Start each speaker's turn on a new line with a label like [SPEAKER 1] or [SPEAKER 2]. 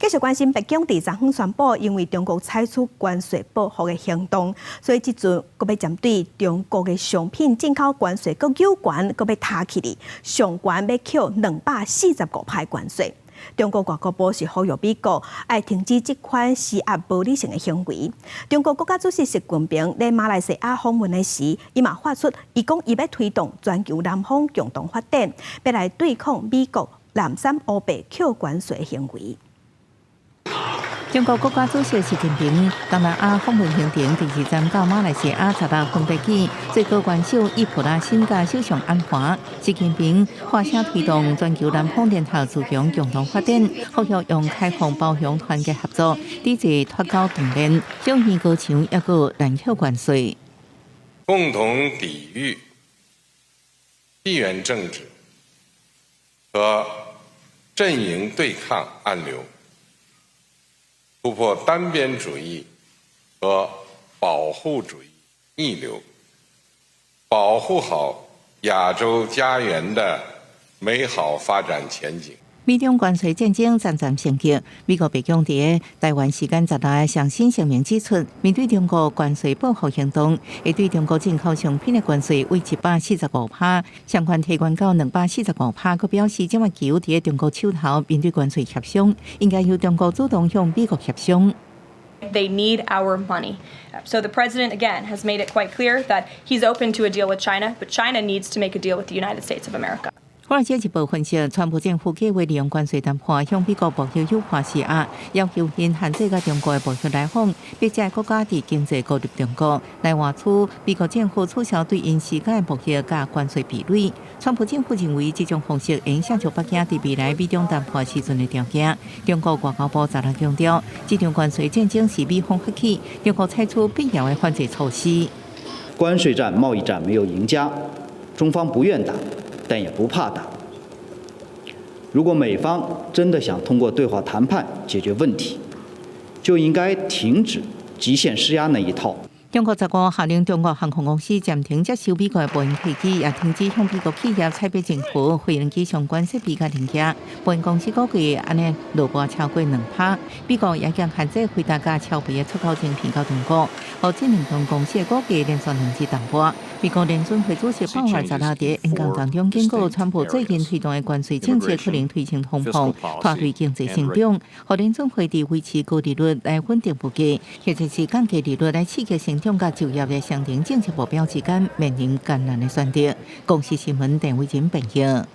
[SPEAKER 1] 繼續關心白宮佇昨昏宣布，因為中國採取關稅報復的行動，所以這陣閣欲針對中國的商品進口關稅閣又懸，閣欲提起來，上懸欲扣245趴關稅。中國外交部是呼籲美國愛停止這款施壓無理性的行為。中國國家主席習近平佇馬來西亞訪問的時，伊嘛發出，伊講伊欲推動全球南方共同發展，欲來對抗美國濫三烏白扣關稅的行為。
[SPEAKER 2] 中國國家主席習近平東南亞訪問行程第二站到馬來西亞，十六分別見最高元首易卜拉欣佮首相安華。習近平發聲推動全球南方聯合自強共同發展，呼籲用開放、包容、團結合作，抵制脫鈎斷鏈、小魚高牆，抑閣濫扣關稅。
[SPEAKER 3] 共同抵禦地緣政治和陣營對抗暗流，突破單邊主義和保護主義逆流，保護好亞洲家園的美好發展前景。
[SPEAKER 2] 美中關稅戰爭漸漸升級，美國白宮佇台灣時間十六上新聲明指出，面對中國關稅報復行動，會對中國進口商品的關稅為145趴，上懸提懸到245趴。閣表示，這擺球佇中國手頭，面對關稅協商，應該由中國主動向美國協商。
[SPEAKER 4] They need our money. So the president, again, has made it quite clear that he's open to a deal with China, but China needs to make a deal with the United States of America.
[SPEAKER 2] 華爾街日報分析，川普政府計劃利用關稅談判向美國貿易友伴施壓，要求𪜶限制佮中國的貿易來往，逼這個國家佇經濟孤立中國，來換取美國政府取消對𪜶施加的貿易佮關稅壁壘。川普政府認為這種方式影響著北京佇未來美中談判時陣的條件。中國外交部十六強調，這場關稅戰爭是美方發起，中國採取必要的反制措施。
[SPEAKER 5] 關稅戰、貿易戰沒有贏家，中方不願打，但也不怕打。如果美方真的想通過對話談判解決問題，就應該停止極限施壓那一套。
[SPEAKER 2] 中國十五下令中國航空公司暫停接收美國的波音客機，也停止向美國企業採買政府飛行機相關設備佮零件。波音公司估計按呢落波超過2趴。美國也將限制輝達佮超微的出口晶片到中國，予這兩間公司的股價連續兩日重挫。美國聯準會主席鮑爾十六佇演講當中警告，川普最近推動的關稅政策可能推升通膨，拖累經濟成長。予聯準會佇維持高利率來穩定物價，或者是降低利率來刺激成長佮就業的雙重政策目標之間面臨艱難的選擇。公視新聞鄧偉珍編譯。